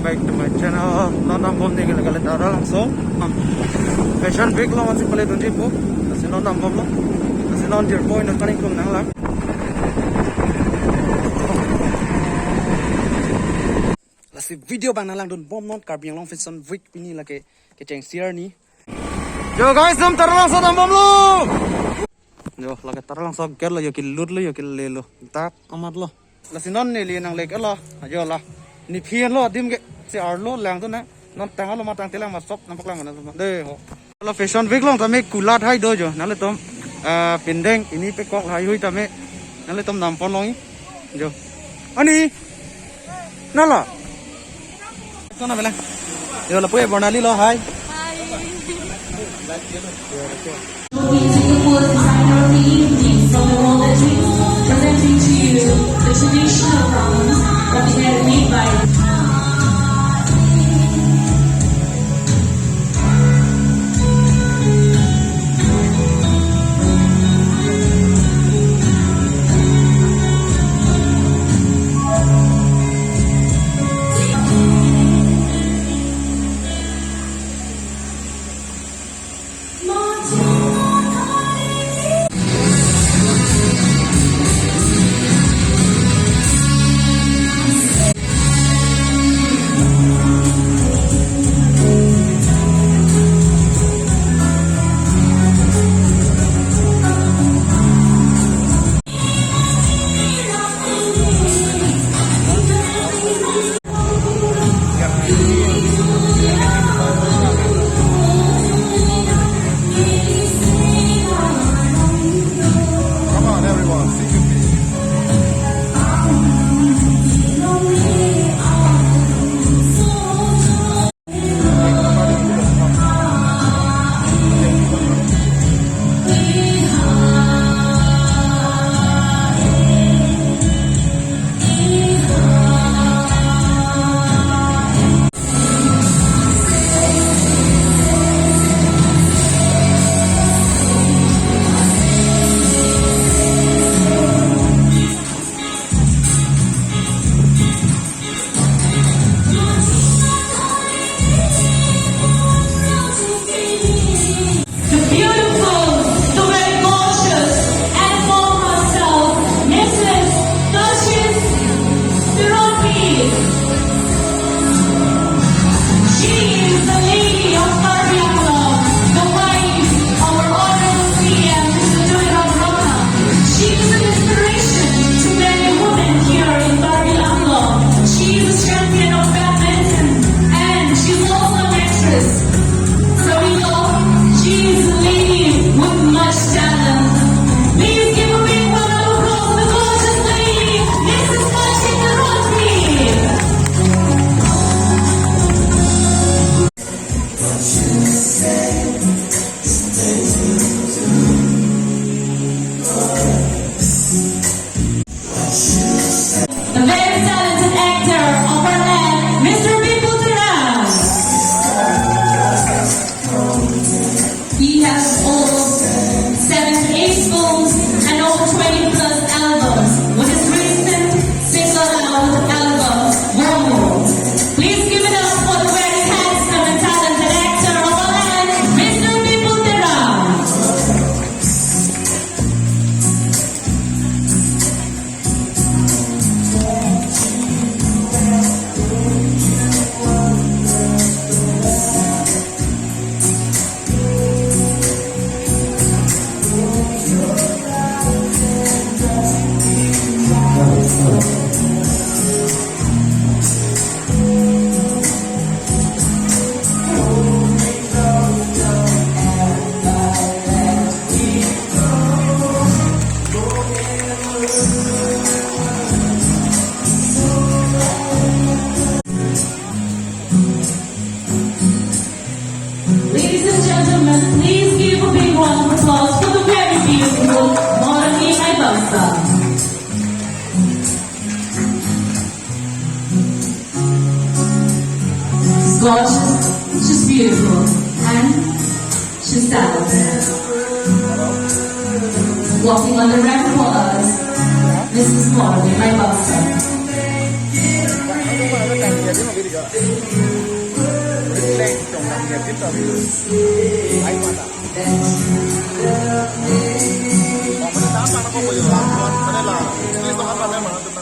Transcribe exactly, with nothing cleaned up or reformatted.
Back to my channel. Non dambom neli ke lake Taralangso. Fashion Week along ansi pale dunji pu. Lasi non dambomlo. Lasi non jirpo, non kaningje nanglang. Lasi video abang nanglangdunbom non Karbi Anglong Fashion Week pini lake kechengsi arni. Yo guys, dam Taralangso dambomlo. Yo, lake Taralangso gate lo, yo kelutlo, yo kelelo. Dak amatlo. Lasi non neli nangleklo. Yo la. Nephi lo adim ke. Si arlo lang tu na. Non tanglo ma tangte lang ma shop nangpaklang mana tu ma. De ho. La Fashion Week along tame kulat hai do yo. Nanglitum, ah, pindeng ini pekok hai hui tame. Nanglitum nampon long-i. Yo. Ani. Nala. Kona bela. Yo, lapu-e Bornali lo, hai. Hi. Presenting to you the traditional dance that we had made by Come on, everyone, sing with me. The beautiful, the very gorgeous, and for herself, Missus Duchess Tironpi. She is the lady of Karbi Anglong, the wife of our honorable C M, Mister Tuliram Ronghang. She is an inspiration to many women here in Karbi Anglong. She is a champion of badminton, and she's also an actress. So we know she is a lady with much talent. Please give a big round of applause for the gorgeous lady, Missus Duchess Tironpi. The very talented actor of our land, Mister Bipul Terang. He has almost seventy-eight films and over twenty plus albums, with his recent single out album, Womo. Please give it up for the very handsome and talented actor of our land, Mister Bipul Terang. Ladies and gentlemen, please give a big round of applause for the very beautiful Morani Maibausa. She's gorgeous, she's beautiful, and she's talented. Walking on the ramp for us, Missus Morani Maibausa. Ang jadi mau bili ka? Leng dong, ang jadi tahu. Ai mata. Mau mana apa nak kau boleh lah. Mana lah? Ini tuh apa memang tuh?